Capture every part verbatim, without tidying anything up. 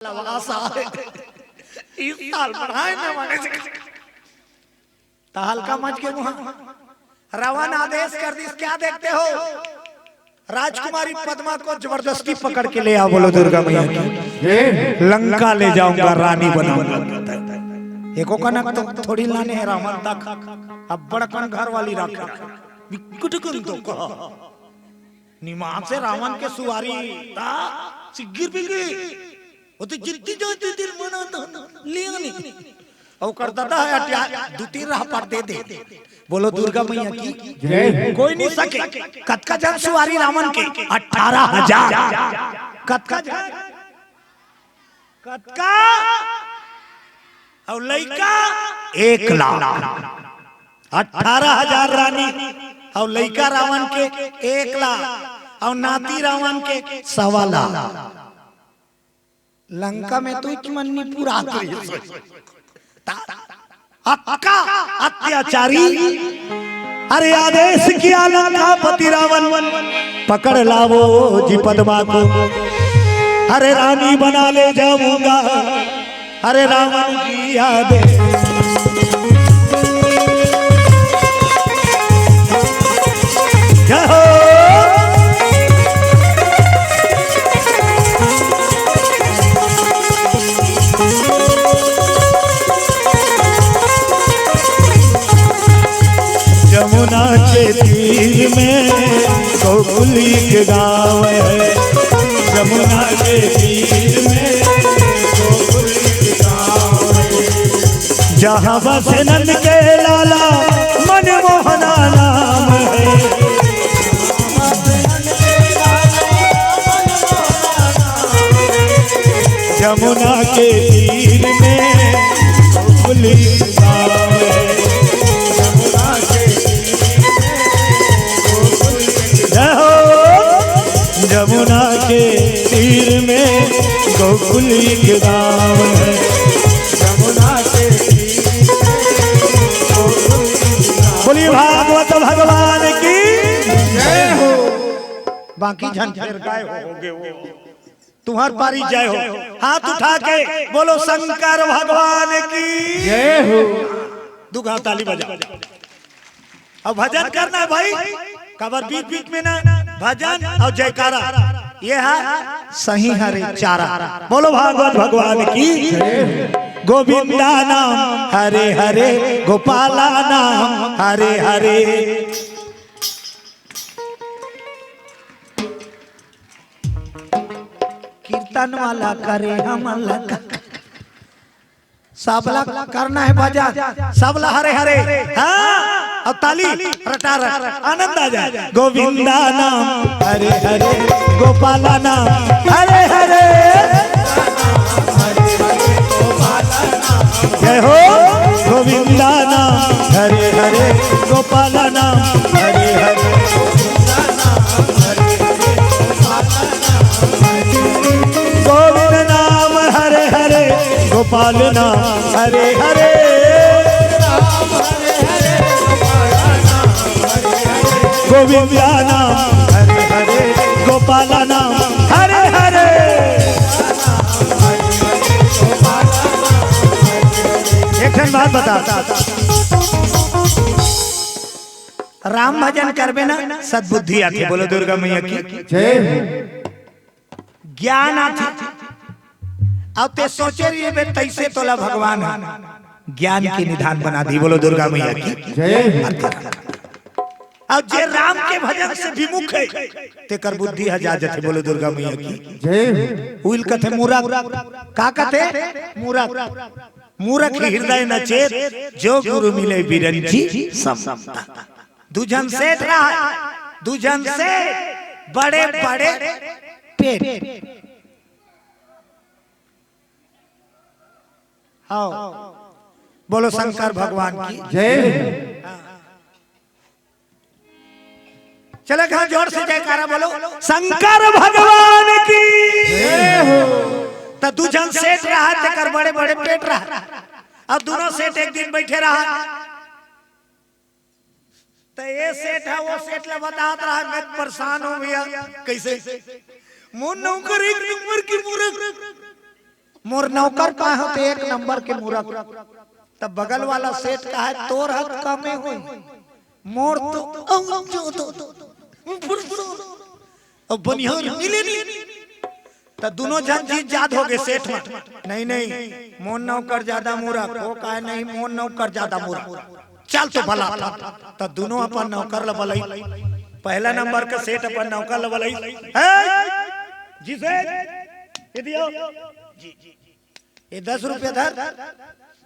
लवासा है। इस साल बढ़ाए ना माने से। त हल्का मच के मुहा। रावण आदेश कर दिस, क्या देखते हो? राजकुमारी पद्मा को जबरदस्ती पकड़ के ले आओ, बोलो दुर्गा मैया की। लंका ले जाऊंगा, रानी बनाऊंगा। एको कनक तो थोड़ी लाने हे रावण तक, अब्बड़ कन घर वाली रखे। बिकट कन तो कहा। निमान से रावण के सुवारी ता सिग्गिर बिग्गिर। वो तो जितनी जाती दिल मना था, लिया नहीं। अउ कर दादा है अटिया, दू तीन राह पर दे दे। बोलो दुर्गा मैया की। जय। कोई नहीं सके। कतका जन सुवारी रावण के? अठारह हजार। कतका जन? कतका? अउ लइका? एक लाख। अठारह हजार रानी। अउ लइका रावण के एक लाख। अउ नाती रावण के सवा लाख। लंका में तो इच मन नहीं पूरा करिस। ता-, अक्का अत्याचारी। अरे आदेश किया लंकापति रावण, पकड़ लावो जी पद्मा को, अरे रानी बना ले जाऊंगा। अरे रावण की आदेश। जय हो। जमुना के तीर में गोकुल एक गाँव है। जमुना के तीर में गोकुल एक गाँव है। जहाँ बसे नंद के लाला मनमोहना नाम है। जमुना के तीर में गोकुल गाँव है। जमुना के तीर में गोकुल जय हो। जमुना के तीर में गोकुल एक गाँव है। जमुना के तीर में गोकुल एक गाँव। बोलिए भागवत भगवान की। जय हो। बाकी झन फेर काय हो गए हो। तुम्हार पारी जय हो। हाथ उठा के बोलो शंकर भगवान की। जय हो। दू घाव ताली बजा। अब भजन करना है भाई, काबर बीच बीच में ना भजन अउ जयकारा, ये है सही हरे चारा। बोलो भागवत भगवान की। गोविंदा नाम हरे हरे, गोपाला नाम हरे हरे। कीर्तन वाला करे हमन ला का-, सबला करना है भजन, सबला हरे हरे। हाँ, अब ताली रटा रट, आनंद आ जाए। गोविंदा नाम हरे हरे, गोपाला नाम हरे हरे। जय हो। गोविंदा नाम हरे हरे, गोपाला नाम हरे हरे। गोविंद नाम हरे हरे, गोपाल नाम हरे हरे। गोविंदा नाम हरे हरे, गोपाल नाम हरे हरे। एक ठन बात बता, राम भजन करबे ना, सद्बुद्धि आथे। बोलो दुर्गा मैया की। जय हो। ज्ञान आथे। अब ते सोचे रहिबे तैसे तोला भगवान ह ज्ञान के निधान बना दी। बोलो दुर्गा मैया की। जय हो। अब जे राम के भजन से विमुख है, तेकर बुद्धि ह जा जथे। बोलो दुर्गा मैया की। जय हो। उइल कथे मूरख। का कथे? मूरख। मूरख हृदय न चेत, जो गुरु मिले बिरंची सम। दू झन सेठ रहा, दू झन सेठ, बड़े बड़े पेट। हाँ, बोलो शंकर भगवान की। जय। चले कहा जोर से जयकारा बोलो, शंकर भगवान की। जय हो। त दू झन सेठ रहा, तेकर बड़े बड़े पेट रहा, अउ दूनों सेठ एक दिन बैठे रहा। त ये सेठ ह वो सेठ ला बतात रहा, "मैं परेशान हूँ भैया।" कैसे? "मोर नौकर एक नंबर के मूरख, मोर नौकर पाए हो ते एक नंबर के मूरख। तब बगल वाला सेठ कहा है, "तोर हक कमे होई, मोर तो अउ जो तो।" अब बनिहार मिले नहीं। त दुनों झन जीत जात हो गए सेठ में, "नहीं, नहीं, मोर नौकर ज्यादा मूरख।" वो कहा है, "नहीं, मोर नौकर ज्यादा मूरख।" चल तो भला। त दुनों अपन नौकर ल बलई। पहला नंबर का सेठ अपन नौकर ल बलई, "है जी सेठ, ये दियो।" "ये दस रुपया धर,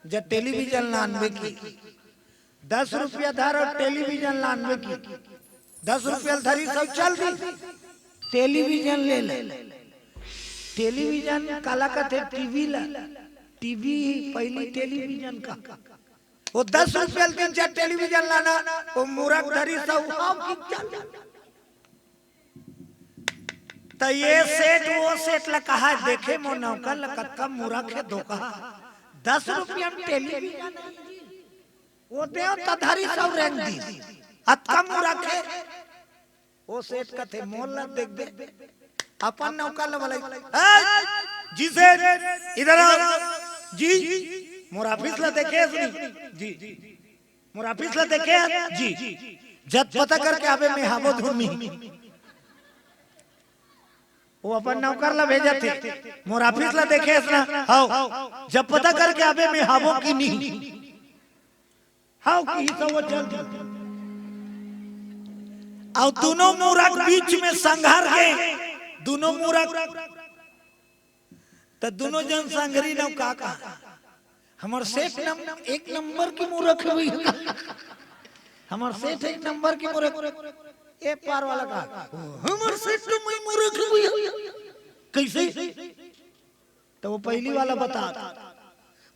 जब टेलीविजन लानबे की, दस रुपया धर अउ टेलीविजन लानबे की।" दस रुपया धरी सब चल दी, टेलीविजन ले ले। टेलीविजन काला कथे? टीवी ला। टीवी पहली टेलीविजन का। वो दस रुपया तीन चार टेलीविजन लाना, वो मूरख धरी सब, "हाव की चल।" त ये सेठ वो सेठ ला कहा, "देखे मोर नौकर ला कतका मूरख हे धोखा, दस रुपया में टेलीविजन है जी।" वो देव त धरी सब रेंग दी, "अतका मूरख हे।" वो सेठ कथे, "मोर ला देख दे।" अपन नौकर ला बलई, "ए, जी सेठ, इधर आओ जी, मोर ऑफिस ला देखे हस नी?" "जी।" "मोर ऑफिस ला देखे हस?" "जी।" "जब पता करके आबे, मैं हावो धुन नहीं।" वो अपन नौकर ला भेजत हे, "मोर ऑफिस ला देखे हस ना?" "हाव।" "जब पता करके आबे, मैं हावो कि नहीं?" "हाव" किही त वो चल दी। अउ दुनों मूरख बीच में संघर के, दुनों मूरख, त दुनों जन संघरी नव का कहा, "हमर सेठ नम-, एक नंबर के मूरख हे भैया, हमर सेठ एक नंबर के मूरख।" ए पार वाला कहा, "हमर सेठ तो मैं मूरख हे भैया।" कैसे? त वो पहली वाला बता,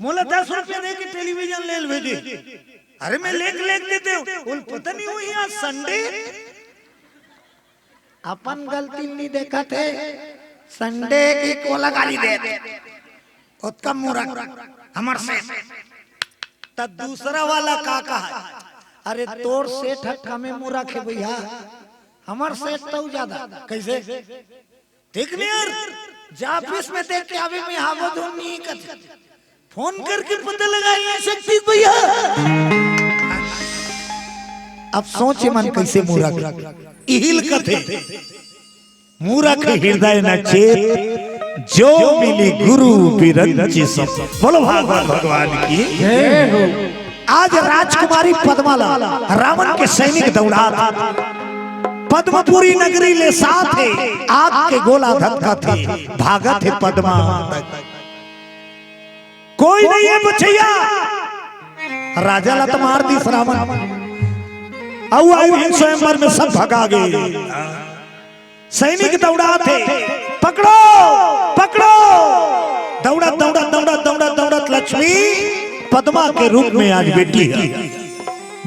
"मोला दस रुपया दे के टेलीविजन ले लेबे जी।" "अरे मैं लेके, लेके देते हूँ।" "बोल पता नहीं हुई आज संडे।" अपन गलती नहीं देखत हे, संडे की कोला गाली दे दे। ओतका मूरख हमर सेठ। त दूसरा वाला का कहा, "अरे तोर सेठ ह कमे मूरख हे भैया, हमर सेठ तो ज्यादा।" कैसे? ठीक नहीं यार, जा ऑफिस में देख के अभी मैं हावो धुन नहीं कथे। फोन करके पता लगा ये शक्ति भैया। अब सोचे मन कैसे मूरख, इहिल कथे, "मूरख हृदय न चेत, जो मिली गुरु बिरंची सब।" बोलो भागवत भगवान की। जय हो। आज राजकुमारी पद्मा ला रावण के सैनिक दौड़ात, पद्मपुरी नगरी ले साथ हे, आग के गोला धधकत हे, भागत हे पद्मा। कोई नहीं है बचैया। राजा ला तो मार दिस रावण, अउ आइस स्वयंवर में सब भगा गे। सैनिक दौड़ात हे, "पकड़ो, पकड़ो।" दौड़त, दौड़त, दौड़त, दौड़त, दौड़त लक्ष्मी पद्मा के रूप में आज बेटी हे।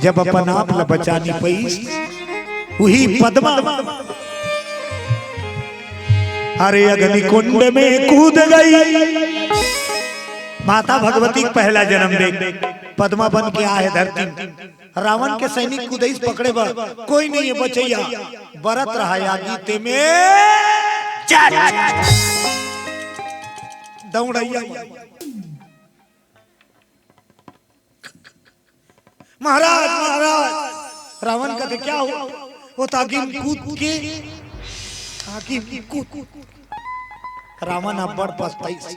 जब अपन आप ला बचा नहीं पाइस, वही पद्मा, अरे, अग्नि कुंड में कूद गई। माता भगवती के पहला जन्म दे, पद्मा बन के आए धरती में। रावण के सैनिक कुदैस पकड़े बर, कोई नहीं है बचैया, बरत रहा आगी ते में। चल। दौड़ैया। महाराज, महाराज, रावण कथे, "क्या हुआ?" वो त आगी में कूद के, आगी में कूद। रावण अब्बड़ पछताइस,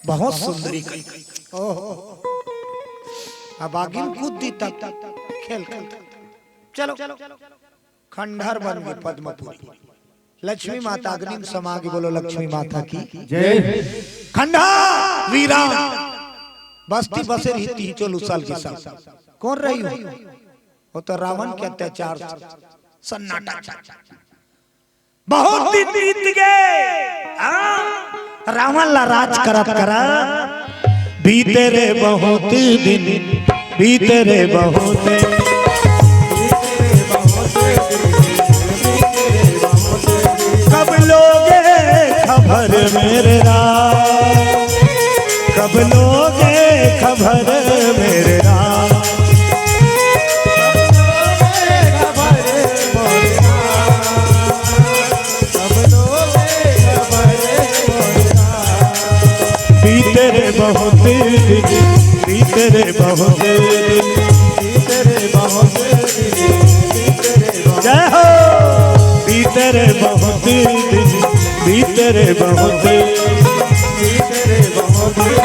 बहुत सुंदरी कही। ओहो, अब आगी में कूद दी तब खेल खत्म। चलो, खंडहर बन गे पद्मपुरी। लक्ष्मी माता अग्नि में समा गे, बोलो लक्ष्मी माता की। जय। खंडहर वीरान, बस्ती बसे रही तीचो लुसल के सब। कौन रही हो? वो तो रावण के अत्याचार से सन्नाटा छा। बहुत दिन बीत गए। हाँ, रावण ला राज करत करत बीते रे बहुत दिन, बीते रे बहुत। कब लोगे खबर मेरे राम, कब लोगे खबर मेरे राम। बहुत दिन बीते रे, बहुत दिन बीते रे, बहुत दिन बीते रे, बहुत जय हो। बीते रे बहुत दिन, बीते रे बहुत दिन, बीते रे बहुत दिन,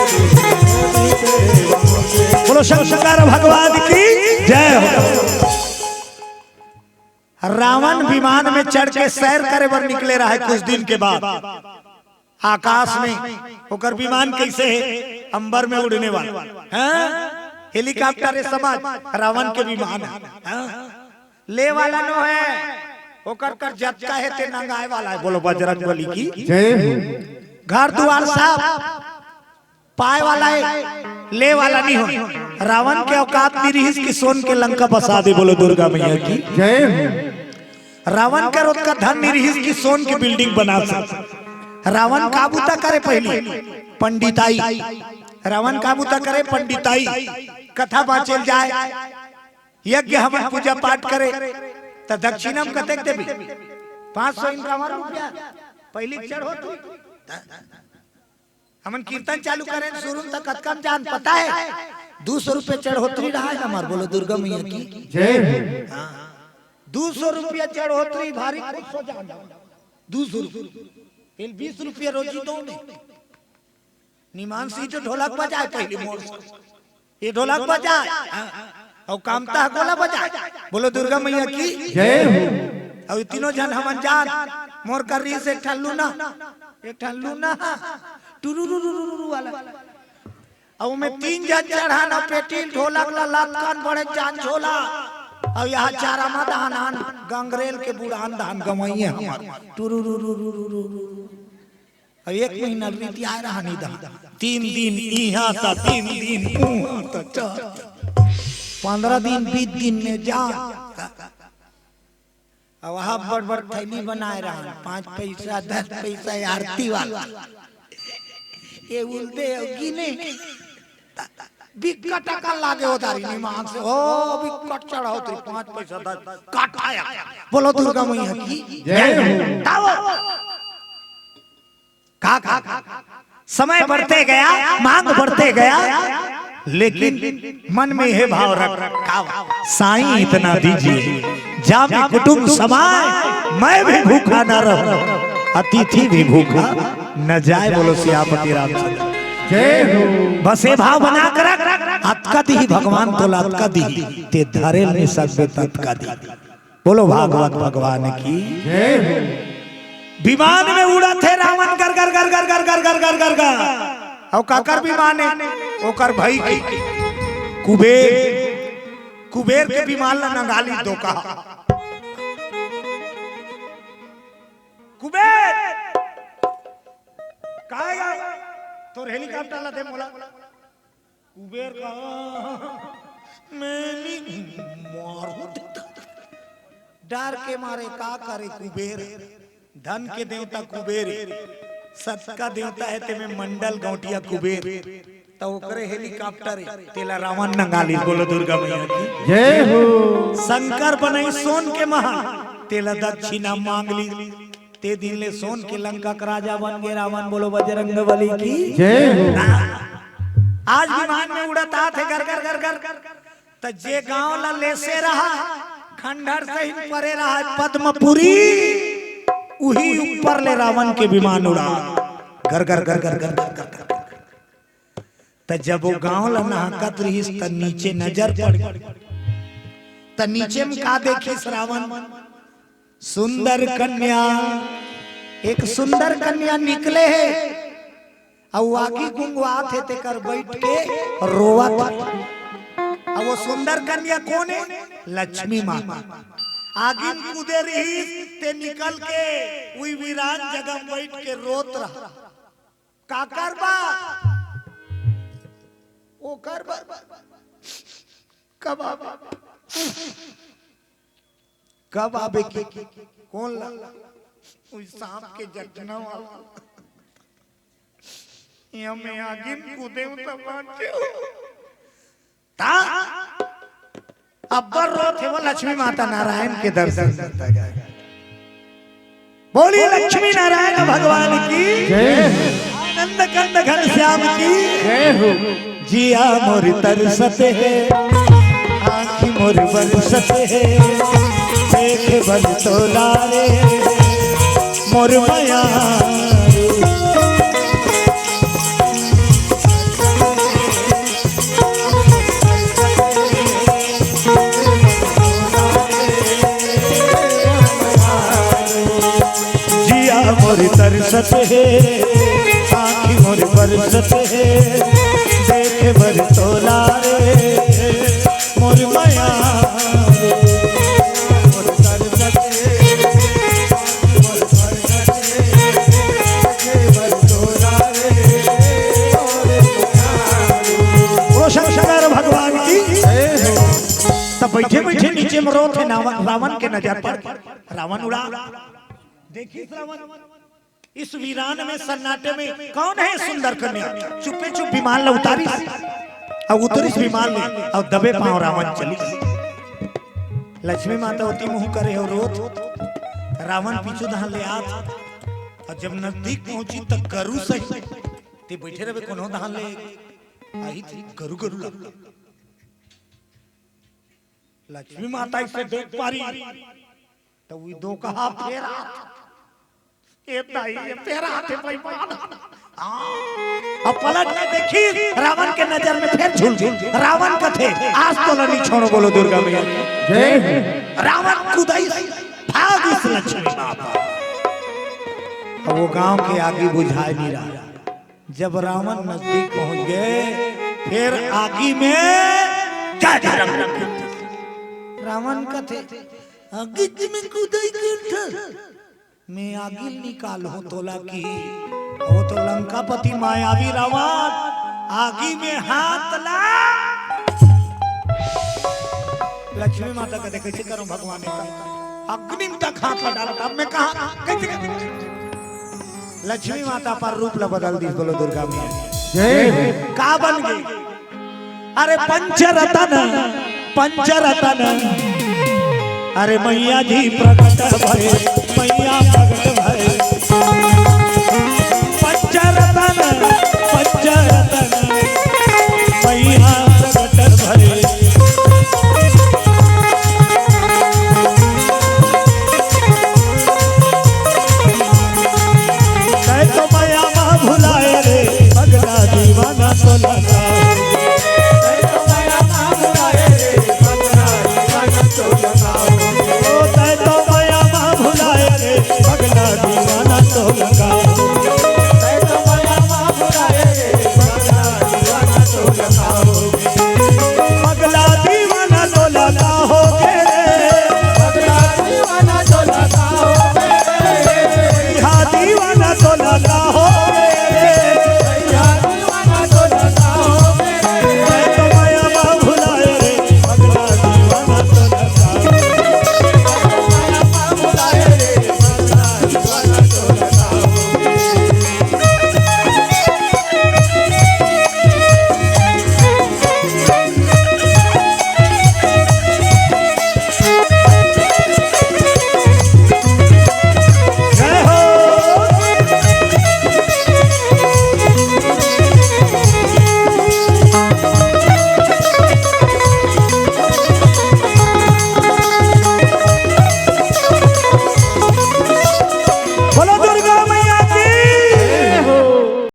बीते रे बहुत दिन। बोलो शंकर भगवान की जय हो। रावण विमान में चढ़ के सैर करे बर निकले रहे कुछ दिन के बाद। आकाश में ओकर विमान कैसे है? अंबर में उड़ने वाला, हाँ? हेलीकॉप्टर है, समझ, रावण के विमान है, हाँ? ले वाला नो है, ओकर कर जतका है ते नंगाए वाला है। बोलो बजरंग बली की जय हो। घर दुआर साफ, पाए वाला है, ले वाला नहीं हो। रावण के औकात नहीं रहीस कि सोन के लंका बसा दे। बोलो दुर्गा मैया की जय हो। रावण कर ओतका धन नहीं रहीस कि सोन के बिल्डिंग बना सके। रावण का बूता करे पहली? पंडिताई। रावण का बूता करे? पंडिताई। कथा बाँचेल जाए, यज्ञ हवन पूजा पाठ करे, त दक्षिणा में कतेक देबे? पाँच सौ इनका हमार रुपया पहली चढ़ोतरी। हमन कीर्तन चालू करेन, शुरू में त कतका में जान पता है? दू सौ रुपये चढ़ोतरी रहा है हमार। बोलो दुर्गा मैया की जय हो। हाँ, दू सौ रुपया चढ़ोतरी, भारी खुश हो जान। दू सौ रुपये, फिर बीस रुपया रोजी दो में। निमान से जो ढोलक बजाए पहली मोर से। ये ढोलक बजाए, हाँ, और कामता गोला बजाए। बोलो दुर्गा मैया की जय हो। और तीनों जन हमन जान, मोर कर रही से एक ठन लूना, एक ठन लूना, टुरुरुरुरुरु वाला। और में तीन जन चढ़ाना, पेटी ढोलक ला, लतकन बड़े जान झोला, और यहाँ चारा मदान आन गंगरेल के बुढ़ान धान गवैये हमार टुरुरुरुरुरु। अब एक महीना बीत आए रहा निदान। तीन दिन इहाँ त, तीन दिन उहाँ त, चार, पंद्रह दिन, बीस दिन में जा। अब वहाँ बड़ बड़ थैली बनाए रहा, पाँच पैसा, दस पैसा, आरती वाला। ये उल्टे हो गिने। बिक्कट अकन लागे हो दारी निमान से, ओ बिक्कट चढ़ा होती, पाँच पैसा दस काटा या। बोलो दुर्गा मैया की जय हो। ताओ। का, का, का, समय बढ़ते गया, मांग बढ़ते गया, लेकिन मन में यह भाव रख, का, साईं इतना दीजिए, जामे कुटुंब समाए, मैं भी भूखा ना रहूं, अतिथि भी भूखा न जाए। बोलो सियापति रामचंद्र जय हो। बस ये भाव बना कर रख, अतका दिही भगवान तोला, अतका दिही, ते धरे नहीं सकबे ततका दिही। बोलो भागवत भगवान की जय हो। विमान में उड़त हे रावण, गर गर गर गर गर गर गर गर गर गर। और काकर विमान है? ओकर भाई की, कुबेर। कुबेर के विमान ला नंगाली दो कहा। कुबेर, काहे गा? तोर हेलीकॉप्टर ला दे मोला। कुबेर का, मैं नहीं मारू देता। डर के मारे का करे कुबेर, धन के देवता कुबेर, सत का देवता है तेमे मंडल गौटिया कुबेर, त ओकरे हेलीकॉप्टर है, तेला रावण नंगाली। बोलो दुर्गा मैया की जय हो। शंकर बनई सोन के महल, तेला दक्षिणा मांगली। ते दिन ले सोन के लंका के राजा बन गे रावण। बोलो बजरंग बली की जय हो। आज विमान में उड़त आत हे गर गर गर गर, त जे गांव ला लेसे रहा, खंडहर सहित परे रहा पद्मपुरी, उही ऊपर ले रावण के विमान उड़ा गर गर गर गर गर गर गर। त जब वो गांव ला नहकत रहिस, त नीचे नजर पड़ गे। त नीचे में का देखिस रावण? सुंदर कन्या, एक सुंदर कन्या निकले हे, अउ आगी गुंगवात हे, तेकर बैठ के रोवत हे। अब वो सुंदर कन्या कोन हे? लक्ष्मी माता। आगी में कूदे रहिस, ते निकल के उही वीरान जगह में बैठ के रोत रहा। काकर बा? ओकर बा। कब आबे? कब आबे की? कोन ला? उही सांप के जटना वाला। ये में आगी में कूदे हूँ तब बाँचे हूँ। ता अब्बर रोत हे वो लक्ष्मी माता नारायण के दर्शन करता गया। बोलिए लक्ष्मी नारायण भगवान की जय। कंद कंद घनश्याम की। जय हो। जिया मोर तरसत हे, आँखी मोर बरसत हे, देखे बर तोला रे मोर मया। जिया मोर तरसत हे, आँखी मोर बरसत हे, देखे बर तोला रे मोर मया। मोर तरसत हे, मोर तरसत हे, देखे बर तोला रे मोर मया। बोलो शंकर भगवान की। तब बैठे बैठे नीचे में रोत हे रावण, रावण के नजर पर। रावण उड़ा। देखिस रावण, इस वीरान में, सन्नाटे में कौन है सुंदर कन्या? चुपे चुप विमान ला उतारिस, अउ उतरिस विमान में, अउ दबे पाँव रावण चलिस। लक्ष्मी माता ओती मुँह करे हे रोत, रावण पीछू धान ले आत, अउ जब नजदीक पहुँची त गरु सही, ते बैठे रहे कोनो धान ले, आही थी गरु गरु लगता। लक्ष्मी माता इसे देख पारी, त वो दो कहा फेरा। ए दाई, ये फेरा आते बेईमान। हाँ। अब पलट के देखी, रावण के नजर में फेर झूल गई। रावण कथे, आज तो लनी छोड़ो, बोलो दुर्गा मैया। जय हो। रावण कुदाई भाग इस लक्ष्मी माता। अब वो गांव के आगी बुझाए नहीं रहा। जब रावण नजदीक पहुंच गए, फिर आगी में क्या धर्म? रावण कथे, आगी में कुदाई कंठ, मैं आगी निकाल हो तोला की। वो तो लंकापति मायावी रावण, आगी में हाथ ला। लक्ष्मी माता कथे, कैसे करूं भगवान का? अग्नि में तक हाथ ला डाला, अब मैं कहा, कैसे करूं? लक्ष्मी माता पर रूप ला बदल दी, बोलो दुर्गा मैया। जय हो। का बन गई? अरे पंचरतन, पंचरतन, अरे मैया जी प्रकट भय, मैया प्रकट भय।